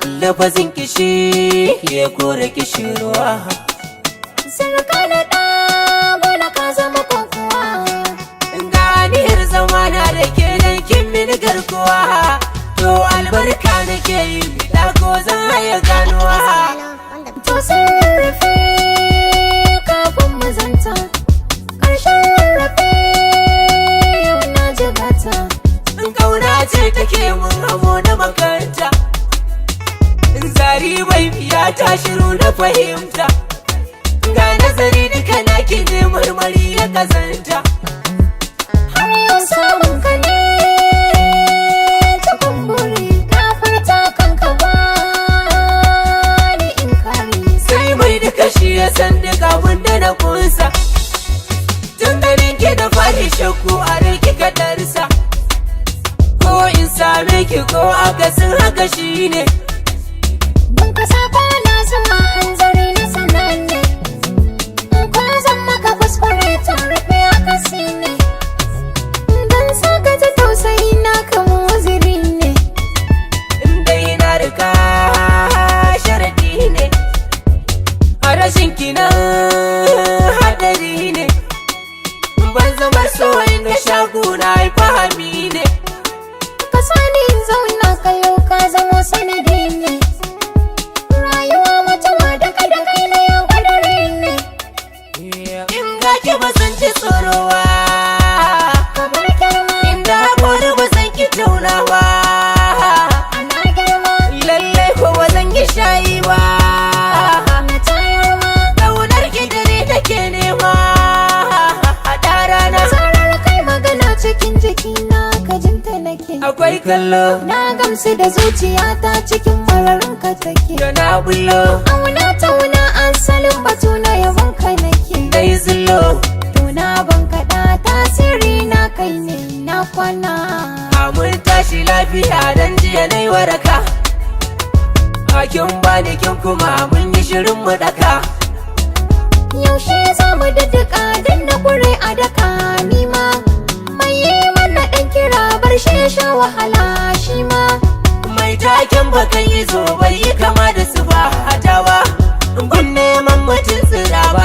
Lafazin kishi ya kore kishirwa. Sarka na ɗa bana ka zama kokowa. Ganiyar zamana da ke dan kin mini garkuwa. To albarka nake yi bida ko zan haya ganuwa. To sun rarrafe kafin mu zanta. Ƙarshen rarrafe yau na jigata. In kauna ce take mun hamo na makaranta. In zari bai biya ta shiru na fahimta. Ga nazari duka naki ne, marmari ya kazanta. Har yau samun ka ne ta kumburi. Na furta kanka ba ni in kare. Sai mai duka shi ya san duk abin da na kunsa. Tun ganin ki da fari shakku a rai kika darsa. Ko in same ki ko akasin haka shine. Ban kasa kwana zuwa hanzari na sananne. In ko zan maka kuskure ta rufe akasi ne. Dan saka ta tausayi na kama waziri ne. In dai na rika sharadi ne. A rashin ki nan hadari ne. Ban zama soyin na shaguna fahami ne. Ka sani in zauna kallo ka zamo sanadi ne. Rayuwa mutuwa daga da kai na yau kadari ne. In ga ki ba san ci tsoro ba. Kamar girma. Inda hakori ba san ki tauna ba. Ana girma. Lallai ko ba zan yi shayi ba. Na tayar ma. Ƙaunar ki dare take nema. A rana. Zarar kai magana cikin jikina ka jinta nake. Akwai kallo. Na gamsu da zuciyata cikin mararin ka take. Da na bullo. Auna tauna asalin batu na yabon ka nake. Dai zullo. Tuna ban kaɗa tasiri na kai ne na kwana. Mun tashi lafiya dan jiya na yi waraka. Hakin bani kin kuma mun yi shirin mu daka. Yaushe za mu daddaka dan na kure a daka nima. Mai yi mana ɗan kira bar shi ya sha wahala shi ma. Mai taken bakan yi zo bai yi kama da su ba hatawa. Gun neman mutum tsira ba.